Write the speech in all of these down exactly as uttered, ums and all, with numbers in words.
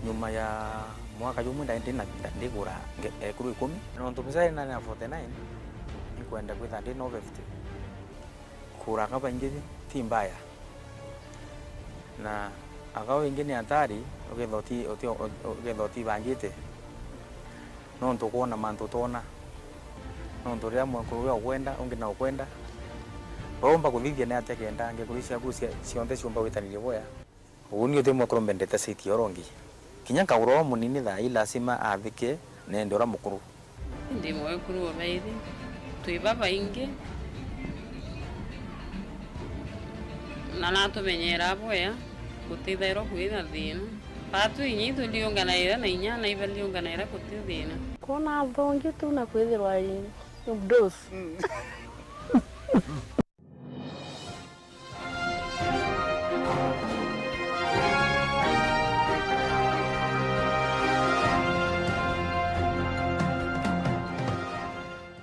Nyuma ya mwaka jumwe ndai ndi na, ndigura nge-, ekuru ikumi. Nontu mbica ina na forty nine, inkwenda kwitha ndi no fifty. Kuraga baingi ti mbaya. Na agao ingi ni hatari, ukethira uti-, uti-, ukethira utibangite. Nontu ukwona mantu utona. Nontu riria mwekuru uria ukwenda, ungi na ukwenda, baumba kuthithia ni atia kenda ngekuru ciaku cia-, cionthe ciumba witanirie boya. Uni uti mwekuru mbendete city oro ungi. Kinya nkagura ura munini thaa ii lazima athike nende ura mukuru. Ndi mwekuru wa baithi, twi babaingi, na natumenyera bwea, gutithairwa kwina thina. Batu inya ituriunganaira na inya na ibariunganaira guti thina. Kwona athongi tu na kwithirwa i mdosi.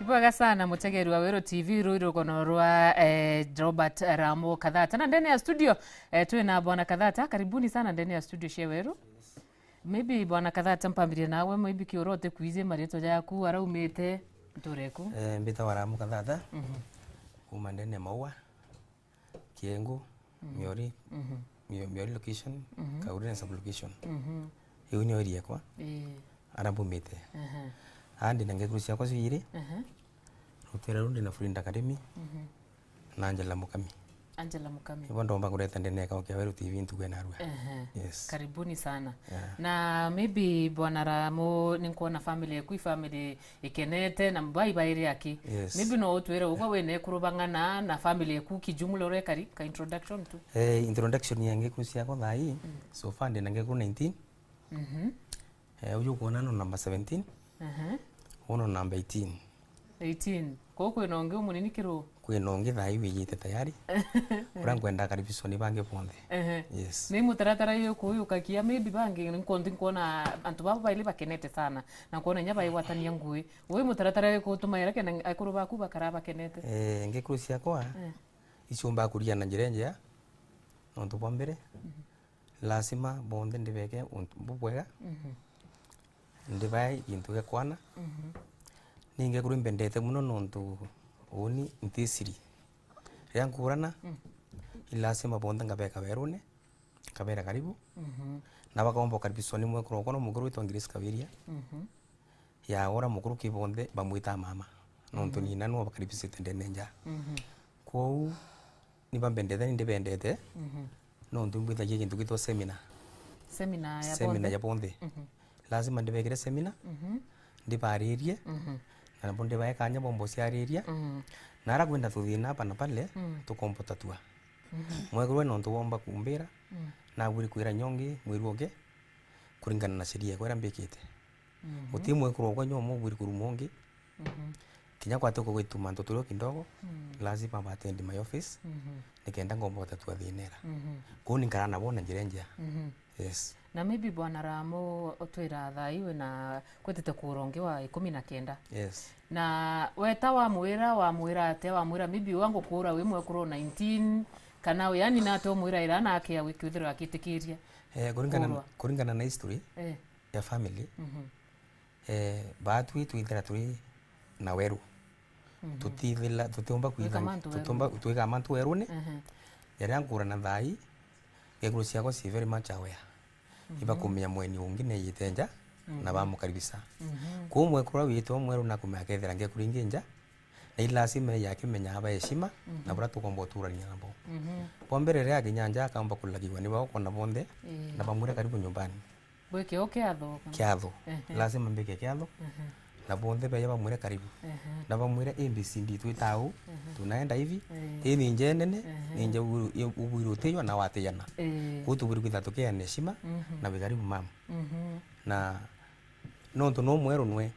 Ibwega sana mutegeri wa Weru T V, ruu rugono rwa, eh, Robert Ramo Kathata. Na ndene ya studio, eh, twi na Bwana Kathata. Karibuni sana ndene ya studio cia Weru. Maybe Bwana Kathata, mpambirie nawe, maybe kiura utikwiji maritwa jaku, araumite, ntureku. Eh, mbitagwa Ramo Kathata, mhm, kuma ndene ya Maua. Kiengu, mhm, Miori, mhm, Mio-, Miori location, mhm, Kaurene sub location. Mhm. Iu nio area yakwa. Ii. Ara mbumite. Aha. Aa ndi na ngekuru ciakwa ciiri. Aha. Rutwira ruu ndi na Fulinda Karimi, mhm, na Angela Mukami. Angela Mukami. Ibo ndomba kureta ndene ya Kaokia Weru T V ntuku ya narua. Aha. Yes. Karibuni sana. Yeah. Na maybe Bwana Ramo, ninkwona family yaku i family ikenete na bai bairi aki. Yes. Maybe no utwire ugwe wina ekuru bang'ana na family yaku kijumla uria ikari, ka introduction tu. Eh, introduction ya ngekuru ciakwa thaa ii, mm, so far ndi na ngekuru nineteen. Mhm. Eh, uju ukwona no number seventeen. Aha. Uno number eighteen. Eighteen. Kwou kwina ungi umunini kiru? Kwina ungi thaa ii wijite tayari. Uria nkwenda akaribishwa ni bangi bonthe. Ehe. Yes. Ni mutaratara uriku uyu ukakia? Maybe bangi nkwona antu baba baili bakenete sana na kwona inya baigwatania ngui. Wi mutaratara uriku utumaira kenda ekuru baku bakara bakenete? Eh, ngekuru ciakwa, eh, iciumba kuria na njira injea, nontu bwa mbere, mhm, lazima bonthe ndibeke untu bubwega. Mhm. Ndibae gintu gia kwana. Mhm. Ningi kuri mbendete muno nontu uni ntisiri. Riria nkuurana, mm, i lazima bonthe ngabeka werune, nkabera karibu. Mhm. Na bakaomba ukaribishwa ni mwekuru wakwa no mukuru witwa Grace Kawiria. Mhm. Ya ura mukuru ki bonthe bamwita mama. Nontu, mhm, nina no bakaribishite ndene nja. Mhm. Kwou, ni bambendete, ni ndibendete. Mhm. Nontu mbwithagia gintu gitwa seminar. Seminar ya, seminar bonthe? Ya bonthe. Mhm. Lazima ndibekire seminar, mhm, ndibaririe, mhm, na nabo ndibae kanya bomba uciariria. Mhm. Na ara kwina tuthina hapa na pale, mm, tukomba utatua. Mhm. Mwekuru we nontu womba kumbira, mm, nabwiri kwira nyongi mweri uki, kuringana na sheria yakwa iria mbikite. Mhm. Guti mwekuru wakwa nyomo ubwiri kuruma ungi. Mhm. Kinya kwatuka gwituma ntutu rio kidogo, mm, lazima batendi my office, mhm, nikenda ngomba gutatua thina era. Mhm. Kwou ni nkara nabo na njira injea. Mhm. Yes. Na maybe Bwana Ramo, utwira thaa ii wina, kwitite kuura ungi wa ikumi na kenda. Yes. Na weta wamwira, wamwira atia? Wamwira maybe wa ngukura wi mwekuru nineteen, kana yani nate umwira ira na akia gwiki withirwa akitikiria? Eh, kuringana, kuurwa, kuringana na history, eh, ya family, mhm, eh, baatwi twithira turi na weru. Mhm. Tutithila, tutiumba kwitha, tutiumba, twikaa mantu werune. Ehe. Riria nkuurana thaa ii, ngekuru ciakwa ci very much aware. Mhm. Ibakumenya mweni ungi neeyite nja, na, mhm, bamukaribisa. Mhm. Kwou mwekuru uria wiitwe mweru nakumenya akethira ngekuru ingi nja, na i lazima eeje akimenya aba heshima, mhm, na buria tukomba uturania nabo. Mhm. Bwa mbere riria akinya nja akaomba kulagigwa ni baukona bonthe, ii, na bamwire karibu nyumbani. Bwike o kiatho kana? Kiatho. Ehe. Lazima mbike kiatho. Ehe. Na bonthe beeja bamwire karibu. Ehe. Na bamwire A B C D twitaa uu, ehe, tunaenda hivi. Ee. Ii ni nja nene, ee, ni nja ugwirwe utiiwa na watiiana. Ee. Kwou tubwiri kwitha tukiana heshima, mhm, na wi karibu mama. Mhm. Na nontu no mweru nwe,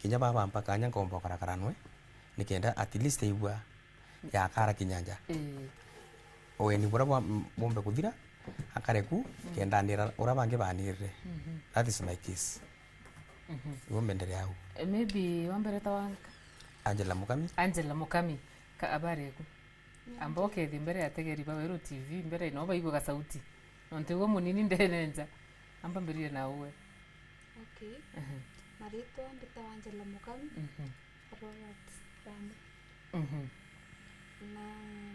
kinya baba mpa kanya nkomba ukarakara nwe, nikenda at least aigua yakara kinya nja. Ii. Ueni buria bwa-, bwombe kuthira, akare ku, mm, kenda anira uria bangi banirire. Mhm. That is my case. Mhm. Niguo mbenderea au. Eh, maybe wa mbere ta wanka? Angela Mukami. Angela Mukami, ka habari eku? Amba ukethie mbere ya ategeri ba Weru T V, mbere no baigwe gacauti. Nontu igwe munini ndene nja. Amba mbiririe na uwe. Okay. Ehe. Maritwa mbitawa Angela Mukami. Mhm. Robert Rambo. Mhm. Na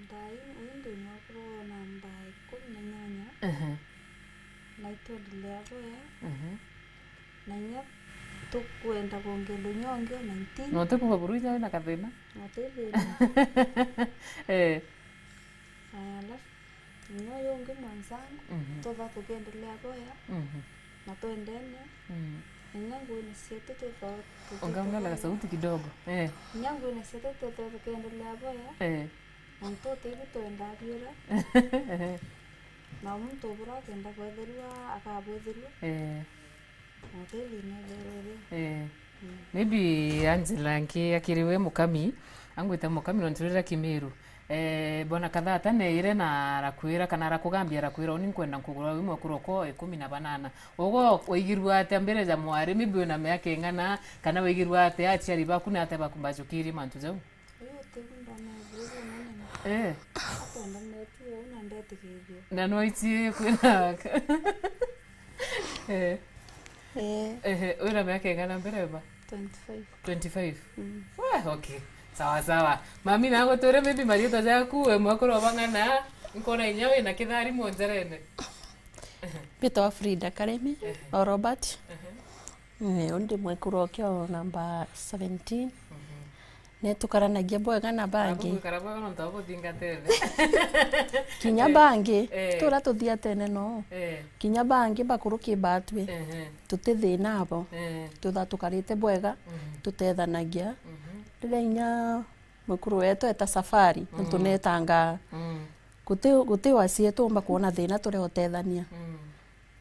ndai, uyu ndi mwekuru wa namba ikumi na inyanya. Ehe. Na itwendelea bwea. Mhm. Na inya tukwenda kwongererwa inya ungi o nineteen. Na utikuga buru inya wina kathina? Na uti thina. Eh. Aya, alafu inya uyu ungi mwenzangu, mhm, tutha tukiendelea bwea, mhm, na twendene. Mm. Inya nguine cietu tutha tuki- Ongeongela sauti kidogo. Eh. Inya nguine cietu tutha tukiendelea bwea. Eh. Na ntuti bu twenda biura. Na muntu bura akenda kwethirwa, akabwithirwa. Eh. Na uti thina ibere iria. Eh. Mm. Maybe Angela nki akiriwe Mukami, angwita Mukami nontu rira Kimiru. Eh, bwana Kathata neire na arakwira, kana arakugambia, arakwira, "Uni nkwenda nkugura wi mwekuru okwa ikumi na banana." Ugo waigirua atia mbere ja mwari, maybe wina miaka ing'ana, kana waigirua atia aciari baku na atia baku bajukirie mantu jau? Uyu uti bu ndona iguru bunene. Eh. Atonda netu uu na ndetikirie. Na noichie kwina aka. Eh. Eh. Ehe, wina miaka ing'ana mbere ba? Twenty-five. Twenty-five? Mm. Wah, okay. Sawa, sawa. Mami, nago twire maybe mariitwa jaku, we mwekuru wa bang'ana, nkona inya wina kithari mwenjerene. Mbitwa Frida Karimi, ehe, o Robert. Ehe. Ni undi mwekuru okio namba seventeen. Mhm. Netukaranagia bwega na bangi. Abo gwikara bwega nontu abo buthingatene. Kinya, eh, bangi, eh, tura tuthiatene no. Eh. Kinya bangi bakuruki batwi. Ehe. Tuti thina abo. Eh. Tutha tukarite bwega, mhm, tutethanagia. Mhm. Riria inya mukuru wetu eta safari, mm, nontu netanga, mm, guti, guti wasie tuumba kwona thina turi utethania. Mm.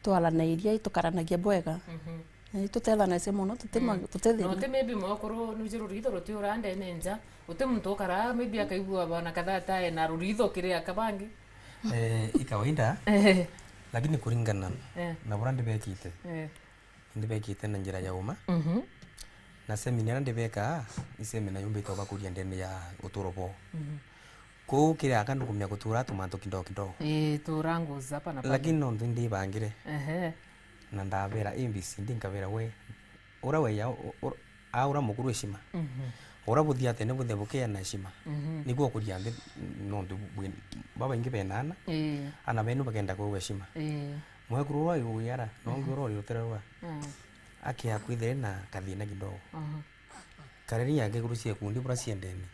Twaranairia, itukaranagia bwega. Mhm. Eh, itutethanagia mono, tuti ma-, mm, tuti thina. Na uti maybe mwekuru nuji ruritho ruti ura ndene nja, uti muntu ukara maybe akaigua bwana Kathata ena ruritho kiri aka bangi? Eh, i kawaida, eh, lakini kuringana, eh, na bura ndibekite. Eh. Ndibekite na njira ya uma. Mhm. Na seminar ndibeka, i seminar yumbite ubakuria ndene ya uturo bwao. Mhm. Kuu kiri aka ndukumia gutura tumantu kidogo kidogo. Ii, tura nguza hapa na pale. Lakini nontu ndibangire. Ehe. Na ndabera A B C D, nkabera we, ura weya, u-, ura, a ura mukuru heshima. Mhm. Ura buthiatene buthe bukeana heshima. Mhm. Niguo ukuria nthi nontu bwi-, babaingi bena ana. Ii. Ana benu bakenda kwewa heshima. Ii. Mwekuru ura yu wiyara, nongi, mhm, ura uri rutere rwa. Mm. Akia kwithire na kathina kidogo. Mhm. Kareni ya ngekuru cia ikundi bura ciendene.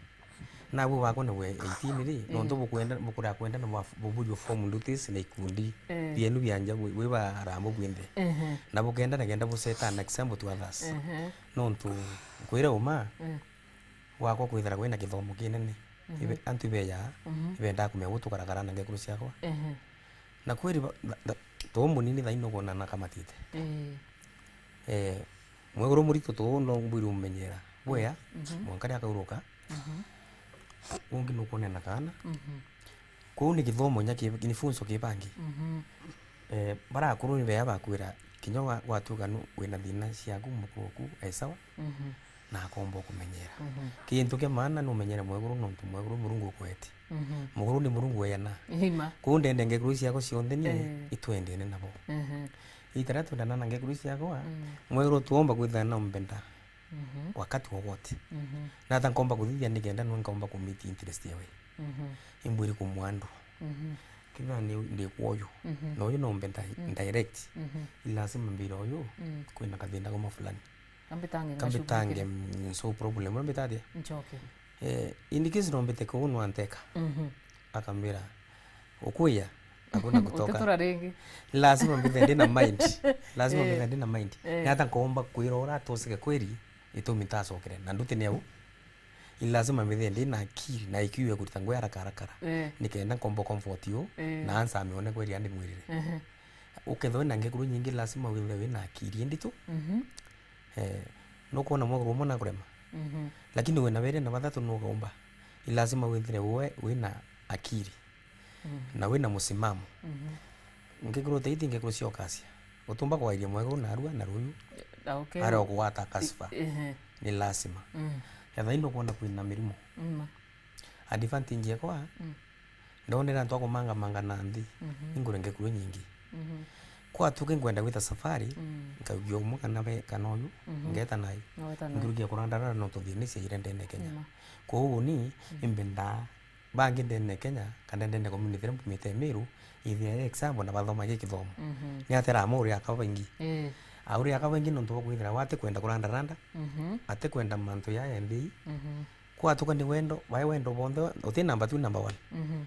Nabu bakwa ni bwe eighteen ri, mm, nontu bukwenda, bukuria kwenda na bwa-, bubujua form duties na ikundi, eh, bienu bia nja bwi, bwi ba Rambo bwinthe. Ehe. Na bukenda na kenda bu set an example to others. Ehe. Nontu nkwire uma, eh, wakwa kwithira kwina kithomo kinene. Mhm. Ibe, antu ibeya, mhm, ibendaa kumenya gutukarakara na ngekuru ciakwa. Ehe. Na kweri ba-, tha-, tha-, tuu munini thaino kwona nakamatite. Ii. Eh, mwekuru muritu tuu no mbwiri umenyera. Bwea, mhm, mwanka ria akauruka. Mhm. Ungi nukwonena kana. Mhm. Kuu ni githomo nya ki-, ni funzo kibangi. Mhm. Eh, bara akuru ni bea bakwira, kinya wa-, watuika nu-, wina thina ciaku, mukuru oku e sawa, mhm, na akomba ukumenyera. Mhm. Kintu kia maana ni umenyere mwekuru, nontu mwekuru Murungu ukwete. Mhm. Mukuru ni Murungu weyana. Ima. Kuu ndende ngekuru ciakwa cionthe ni, eh, itwendene nabo. Mhm. Itara twendana na ngekuru ciakwa, mm, mwekuru tuomba kwithana na umbenda. Mhm. Wakati wowote. Mhm. Na hata nkomba kuthithia nikenda nwe nkaomba ku meet interest yawe. Mhm. Imbwiri kumwandwa. Mhm. Kethira ni, ndi kwa uyu. Mhm. Na uyu no mbenda, mm, direct. Mhm. Ni lazima mbira uyu, mm, kwina kathina kuma fulani. Kambitange, kambitange, ngashughulikia, mm, so problem. Urambita atia? Nchoke. Eh, in case no mbite kuu no anteka. Mhm. Akambira, "Ukuya, hakuna kutoka." Utetura ringi. Lazima mbithe ndina mind. Lazima, eh, mbithe ndina mind. Eh. Ni hata nkomba kwira ura atoseke kweri, itumi ntacokere. Na nduti ni au. Ni lazima mbithe ndina akiri na I Q ya kurita ngugi haraka haraka. Eh. Nikenda nkomba comfort yo, eh, na answer amione kweri andi mwirire. Ehe. Ukethwa wina ngekuru nyingi, lazima withire wina akiri inditu. Mhm. Eh, nukwona mwekuru umwe nakurema. Mhm. Lakini wina beri na bathatu nukaumba. Ni lazima withire we wina akiri. Mhm. Na wina musimamo. Mhm. Ngekuru ta iti ngekuru cia ukacia. Utumba kwairia mwekuru narua na ruyu. Ah, okay. Aria ukugwata kasifa. I-, ehe. Ni lazima. Mm. Etha indi ukwona kwina mirimo. Mm. Advantage yakwa, mm, ndonera antu akumangamanga na nthi, mhm, ingure ngekuru nyingi. Mhm. Gwatuka nkwenda gwita safari, mm, nkaugia umwe kana be-, kana uyu, mhm, ngeta nai. Ngeta nai. Nkurugia kurandara no tuthini cia ira ndene Kenya. Nima. Kwou ni, mm, imbendaa bangi ndene Kenya, kana ndene community iria mbumite Meru, ithia ya example na bathoma gi kithomo. Mhm. Ni atera amwe uria akaba baingi. Eh. A uria akaba baingi nontu bwa kwithira wati kwenda kurandaranda, mhm, ati kwenda mantu ya ya nthi. Mhm. Kwatuka ni wendo, wae wendo bonthe, uti number two, number one. Mhm.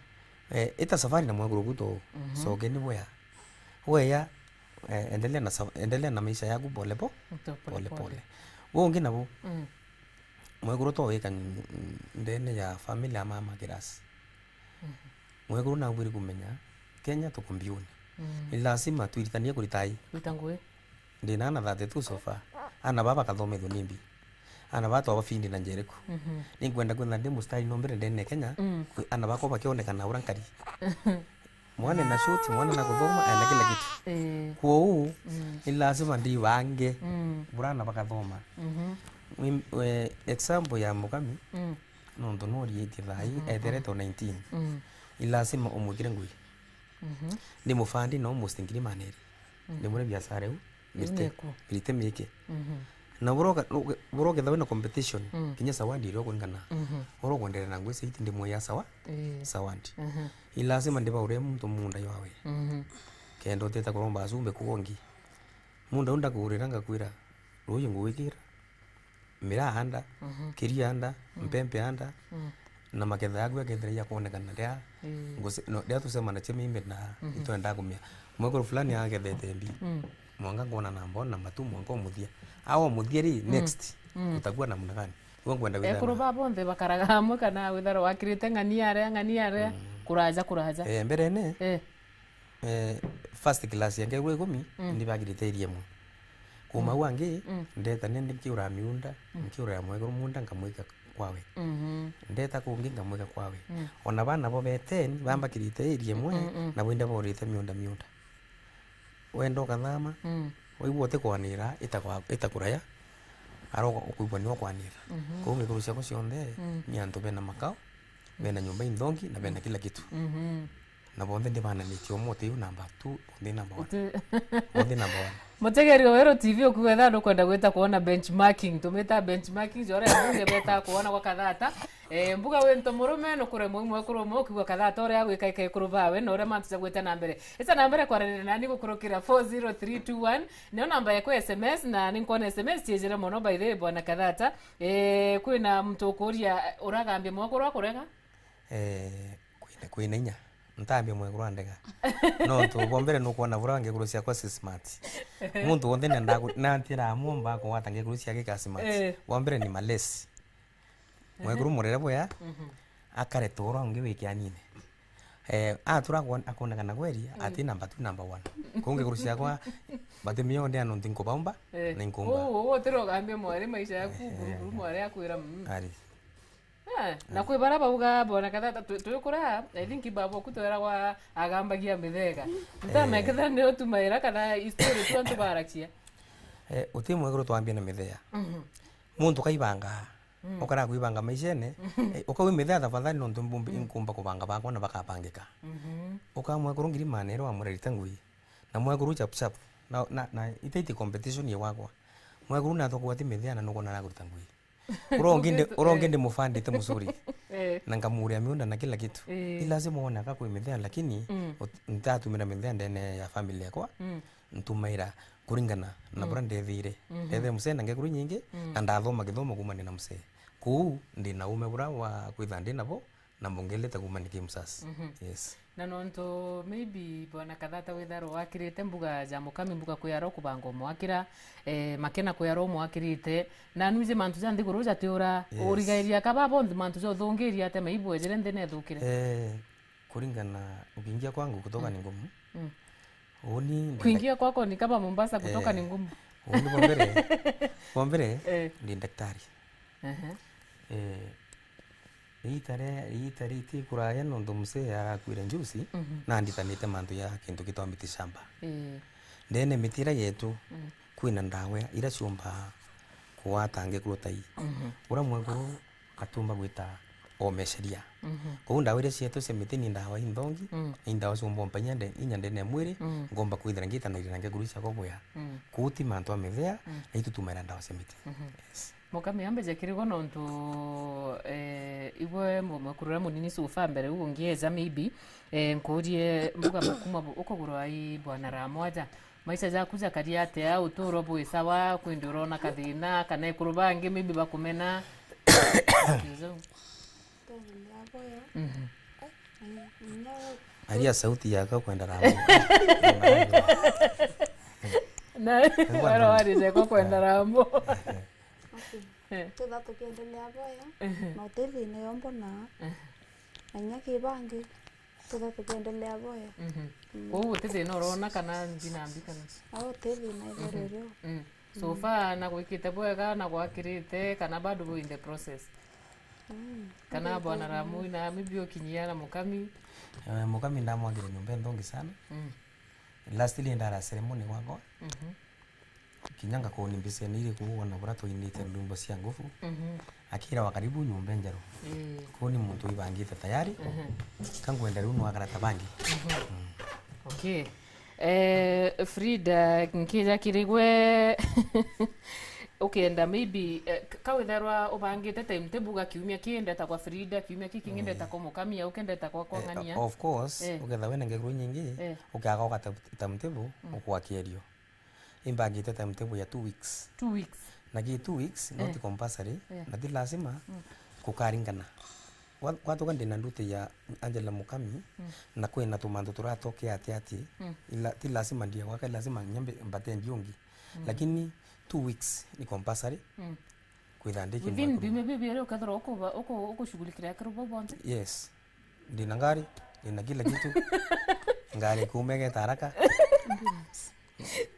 Eh, ita safari na mwekuru guto, mhm, soke ni bwea. Weya, eh, endelea na sa-, endelea na maisha yaku pole po-, pole pole. Pole pole. Wewe ungi nabo, mm, mwekuru to wika n-, n-, ndene ya family ya mama kirasi. Mhm. Mwekuru nabwiri kumenya, Kenya tuko mbiuni. Mm. Ni lazima twiritanie kurita ai. Ruta ngui. Ndina ana thirty-two so far. Ana baba bakathomethua ni mbi. Ana baba twaba Findi na Jericho. Mhm. Ninkwenda kwenda ndi mustari no mbere ndene Kenya, mm, kwi ana bakwa bakionekana ura nkari. Mwana na short, mwana na kuthoma, ena kila kitu. Eh. Kwou, mm, ni lazima ndibange, mm, burana bakathoma. Mhm. Wim-, we, example ya Mukami, mm, nontu noriitie thaa ii, mhm, eterete o nineteen. Mm. Ni lazima umwikire ngui. Mhm. Ndi mufandi no almost ngiri maneri. Mhm. Ndi mure biashara iu. Iu mirite, neku. Mirite miike. Mhm. Na buroka-, burokethagwa na competition, mm, kinya sawandi iria ukuringana. Mhm. Oro kwenderea na ngwisa iti ndi mweya sawa? Ii. Sawandi. Mhm. I lazima ndibaure muntu munda jwawe. Mhm. Kenda uteta kuromba acumbe kugongi. Munda unda kuurira ngakwira, ruuji ngugwikira. Miraa anda, mhm, kiria anda, mm, mpempe anda, mm, na maketha yaku yakethira yakwonekana ria, mm, ngusi-, no, ria tucemanagia maybe na, mhm, itwendaa kumia. Mwekuru fulani agethete mbi. Mm. Mwanka nkwona namba one, namba two, mwanka umuthia. Au umuthia ri, mm, next, mm, utakuwa namna gani? Iwe nkwenda withana. Ekuru ba bonthe bakaraga amwe kana withara wakirite ng'ani aria, ng'ani aria, mm, kuraja, kuraja. Eh, mberene, eh. Eh, first class ya ngeru ikumi, mm, ni bagirite area imwe. Kuma, mm, au angi, mm, ndeta nindi nkiura miunda, mm, nkiura ya mwekuru munda nkamwika kwawe. Mhm. Ndeta kungi nkamwika kwawe. Mm. Ona bana bo be ten, bambakirite area imwe, mm, mm, nabo indi borite miunda miunda. Wenda ukathama, mm, waigua utikwanira, ita kwa, ita kuraya, ara uka-, ukwigua niwe ukwanira. Mhm. Kwou ngekuru ciakwa cionthe, mm, ni antu bena makao, bena nyumba inthongi, na bena, mm, kila kitu. Mhm. Na bonthe ndibananitie umwe uti u namba two, uti namba one. Uti- Bonthe namba one. Mutegeri wa Weru T V ukuga etha nukwenda gwita kwona benchmarking, tumita benchmarking, jore mbunge beta kwona gwa kathata. Eh, mbuga wi nto murume, nukure mwe mwekuru umwe, ukigua kathata uria agwika ikekuru bawe, na uria mantu jagwite na mbere. Ita na mbere kwaranira nani gukurukira four zero three two one, niyo namba yaku ya S M S, na ninkwona S M S ciejire mono by the way, bwana kathata. Eh, kwina muntu ukuria, uragambia mwekuru akurega? Eh, kwina, kwina inya. Ntambia mwekuru andega. Nontu bwa mbere nukwona bura ngekuru ciakwa ci smart. Muntu wonthe nenda ku-, nantira amwe mba kugwata ngekuru ciake ka smart. Eh. Bwa mbere ni malesi. Mwekuru murere bwea, mhm, akare toro ungi wi kianine. Eh, atura akon-, akonekana kweri, mm, ati namba two, namba one. Kuu ngekuru ciakwa, batimio ndea nontu nkubaumba, eh, na inkumba. Uu, uu, utiro ugambia mwari maisha yaku, eh, buru, eh, buru mwari akwira, mm. Ari. Eh, na kwi bara bauga bona kathata tu-, twikura, I think baba oku tweragwa agambagia mithega. Ntame, eh, ketha ni utumaira kana history tu antu barakia. Eh, uti mwekuru twambia na mithea. Mhm. Muntu kaibanga, mm, ukara kuibanga maishene, eh, ukau mithea tafadhali nontu mbumbi, mm, inkumba kubanga bakwa na bakabangika. Mhm. Ukamwekuru ngiri manero amurerite ngui. Na mwekuru chap chap. Na, na, na itaiti competition ye wakwa. Mwekuru natho kwati mithea na nukona na kuruta ngui. Urongi ndi, urongi ndi mufandite musuri. Eh. Na nkamuria miunda na kila kitu. Eh. Ni lazima wone aka kwi mithea, lakini, mm, ut-, ntatumira mithea ndene ya family yakwa. Mm. Ntumaira kuringana na, mm, bura ndethire. Mhm. Ndethire musee na ngekuru nyingi, mm, na ndathoma kithomo kumania na musee. Kuu ndi na ume bura wa kwitha ndi nabo, na mbongelete kuma ni kimsas. Mhm. Yes. Na nontu maybe bwana Kathata witharo wakirite mbuga ja mukami, mbuga kwi aro kubanga umwakira, eh, makena kwi aro umwakirite, na nuje mantu ja nthiguru jatiura, yes, urigairia kaba bonthe mantu ja uthungiria ate maibwejere nthina ithukire? Eh, kuringana ukiingia kwangu kutoka, mm, ni ngumu. Mm. Uni ndi kuingia kwako ni kama Mombasa kutoka, eh, ni ngumu. Uni kwa mbere, kwa mbere, eh, ndi daktari. Ehe. Eh, Riita ria, riita riti kuraya nontu msee arakuire njusi, mhm, na nditanite mantu ya kintu kitwa miti shamba. Ii. Ndene miti ira yetu, mm, kwina ndawa ira ciumba kuwata ngekuru tai. Mhm. Ura mwekuru atumba gwita omeceria. Mhm. Kou ndawa iria cietu cia miti ni ndawa inthongi, mm, ni ndawa ciumba mpagia nde-, inya ndene ya mwiri, mm, ngomba kwithira ngitanairia na ngekuru ciakwa bwea. Mm. Kou ti mantu a mithea, mm, na itutumaira ndawa cia miti. Mhm. Yes. Mukami ambe jakirigwa nontu, eh, igwe mu-, mukuru uria munini so far mbere ugu ngieja maybe, eh, nkurie mbuga mukuma bu-, ukugurwa i bwana Ramwaja. Maisha jaku jakaria atia? Uturo bwi sawa? Kwindi urona kathina kana ekuru bangi maybe bakumena? Twaendelea boya. Mhm. Eh, eh, inya Aria sauti yaka kwenda Rambo. Na Nĩguo wero Rambo. Warije kwa kwenda Rambo. Okay. Eh. Tutha tukiendelea boya. Mhm. Na uti thina yo mbona. Mhm. Na inya ki bangi. Tutha tukiendelea boya. Mhm. Mm. Kwou guti thina urona kana mbi na mbi kana? Au uti thina iguru rio. Mm. So far na gwikite bwega na gwakirite kana bado wi in the process? Mm. Kana bwana Ramu na maybe ukinyia na mukami? Eh, mukami ndamwakire nyumba nthongi sana. Mm. Lastly ndara ceremony gwakwa. Mhm. Kinya ngakoni mbica ino iri kuu wona buria twainite ndwimbo cia nguvu. Mhm. Akira wa karibu nyumba njeru. Ii. Kuu ni muntu wibangite tayari. Mhm. Kangwenda riu nwakara ta bangi. Mhm. Mm. Okay. Eh, Frida, nkija kiri gwe, ukenda maybe, eh, k-, kawitherwa ubangite timetable ga kiumia ki ndeta kwa Frida, kiumia ki kingi ndeta kwa mukami, au kendeta kwa, kwa ng'ania? Eh, of course, eh, uketha wina ngekuru nyingi, eh, ukiaga uga ta-, timetable, mm, ukwakia irio. Imbangite timetable ya two weeks. Two weeks. Na ki two weeks, not, eh, compulsory, eh, na ti lazima, mm, kukaringana. Wa-, gwatuka ndina nduti ya Angela Mukami, mm, na kwina tumantu turatoke ati ati, mm, ila-, ti lazima ndie gwaka, lazima nyambe mbate ndiungi. Mm. Lakini two weeks ni compulsory, mm, kwitha ndiki. Within mwekuru. Biumia bibiiri ukethirwa ukuba-, uku-, ukushughulikira ekuru bau bonthe? Yes. Ndina ngari, ndina kila kitu. Ngari kuumegeta haraka.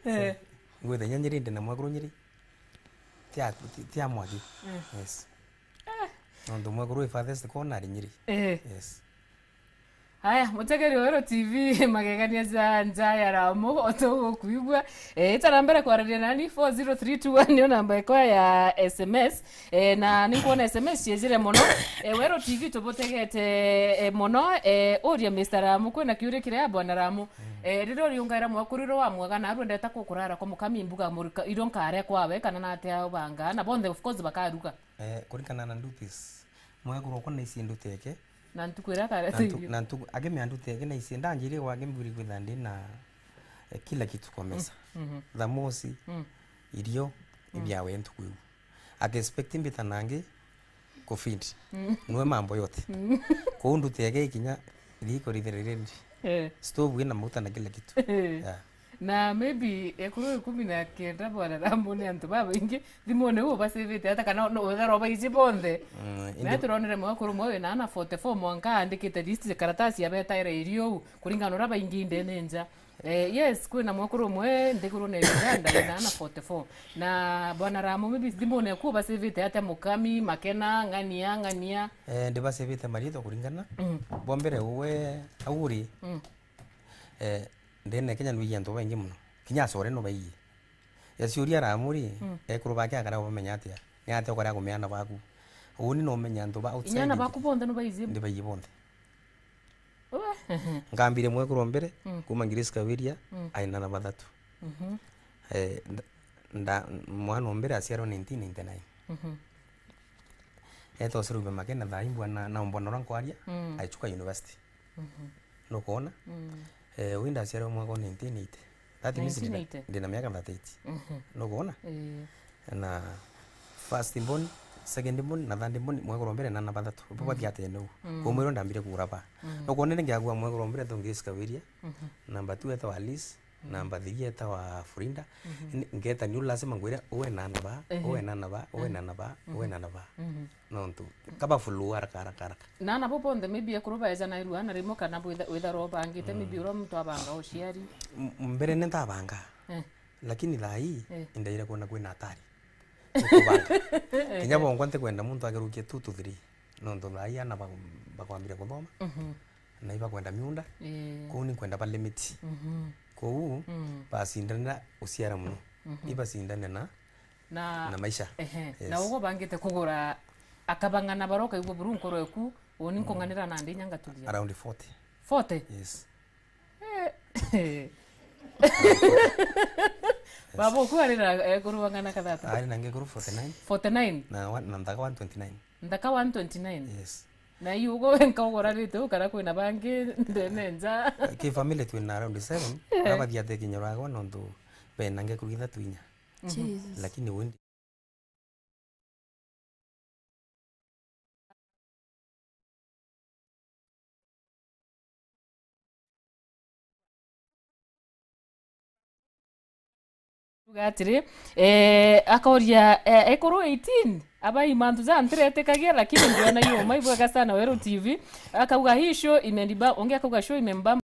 Eh. Ngwite inya Nyeri, ndina mwekuru Nyeri. Tia, ti-, tia mwaki. Eh. Yes. Eh. Nontu mwekuru wi farthest corner ari Nyeri. Eh. Yes. Haya, mutegeri wa Weru T V, magegania ja nja ya Ramu, o ta ugukwigua. Eh, ita na mbere kwararia nani, four zero three two one niyo namba ikwa ya S M S. Eh, na ninkwona S M S ciejire mono. Eh, Weru T V tubutegete, eh, mono. Eh, uria Mister Ramu, kwina kiuria kiria bwana Ramu. Mm. Eh, riria uriungaira mwakuriro wa mwaga, na arwendeta kukurara kwa mukami mbuga murika, irio nkare kwawe, kana natia ubanga, na bonthe of course bakaruga. Eh, kuringana na duties. Mwekuru okwa na ici nduteke. Na ntuku iria kare na ntu-, tuirio. Na ntuku, akimea nduteke na ici ndanjiri gwake mburi kwitha ndi na, eh, kila kitu kwa mesa. Mm, mhm. Thamosi, mm, irio, mm, ibiawe ntuku iu. Aki expect mbita nangi ku feed. Mm. Nwe mambo yote. Mm. Kou nduteke ikinya riko rithire rendi. Eh. Stove ina mauta na kila kitu. Eh. Yeah. Na maybe ekuru ikumi na kenda bwana Rambo ni antu babaingi, thimune uu ubasivite ata kana no wethera ubaiji bonthe? Mm, na indi turonere mwekuru umwe wina ana forty-four mwanka andikite list ya karatasi abetaira irio uu, kuringana uria baingi ndene nja. Eh, yes, kwina mwekuru umwe nthigurune ya Uganda wina ana forty-four. Na bwana Rambo, maybe thimune eku ubasivite ata mukami, makena, ng'ania, ng'ania? Eh, ndibasivite maritwa kuringana. Mm. Bwa mbere uwe auri. Mm. Eh, ndene Kenya nwigie antu baingi mono. Kinya acore no baigie. Ya ciuria Ramu ri, mm, ekuru bake akara bamenya atia? Ni atia ukarea kumea ana baku? Uni no umenya antu ba outside. Inya ana baku bonthe no baigie? Ndi baigie bonthe. Uwe, ehe. Ngambire mwekuru mbere, mm, kuma Grace Kawiria, mm, aina na bathatu. Mhm. Eh, nda-, nda-, mwana mbere aciarwa nineteen ninety-nine. Mhm. Etwa Serube Makena thaa imbwa na, na mbona uria nkwaria, mm, aichuka university. Mhm. Nukwona? Mm. Eh, wi ndaciarwa mwaka wa nineteen eighty. That means ndina, nineteen eighty? Ndina miaka thirty-eight. Mhm. Nukwona? Eh. Na first born, second born, na third born, mwekuru mbere na namba thatu. Bo, mm, bathiatene uu. Mm. Kumwiro ndambire kura ba. Mm. Nukwona ni ngiagua mwekuru mbere tu Grace Kawiria, mhm, namba two etwa Alice, mm, namba three etwa Frinda. Mhm. Ni-, ngeta niu lazima ngwire, uwe na namba, ehe, uwe na namba, uwe na namba, uwe na namba. Mhm. Nontu kaba flow haraka, haraka, haraka. Na nabo bonthe maybe ekuru baejanairua na rimwe kana bwitha-, witharwa ubangite, mm, maybe uria muntu abanga uciari? M-, mbere ni ntabanga. Eh. Lakini thaa ii, eh, indaire kuona kwina hatari. Ni kubanga. Kinya bongwa ntikwenda muntu agerukie two to three. Nontu thaa ii ana ba-, bakwambire kuthoma. Mhm. Na ibakwenda miunda. Eh. Kuu ni nkwenda ba limit. Mhm. Kuu, mm, bacindanira uciara mono. Mhm. Ibacindane na Na, na maisha. Ehe. Yes. Na ugo bangite kugura Akabang'ana bara ukaigua buru nkoro eku, uni nkung'anira nandi inya ngaturia. Around forty. Forty? Yes. Eh. Baba uku ari na ekuru bang'ana kathata? Ari na ngekuru forty-nine. Forty-nine? Na wa-, na nthaka one twenty-nine. Nthaka one twenty-nine? Yes. Na iu ugo wenka ugorarite u kana kwina bangi ndene nja? Ki family twina around seven, eh, abathia te kinya rwagwa nontu bena ngekuru ithatu inya. Mhm. Jesus. Lakini wendi Uga atiri, eh, akoria, eh, ekuru eighteen, abai mantu ja ntiretikagia, lakini ndiona yo, maibwega sana Weru T V. Akauga, "Hii show imeniba-," ungi akauga, "Show imembamba."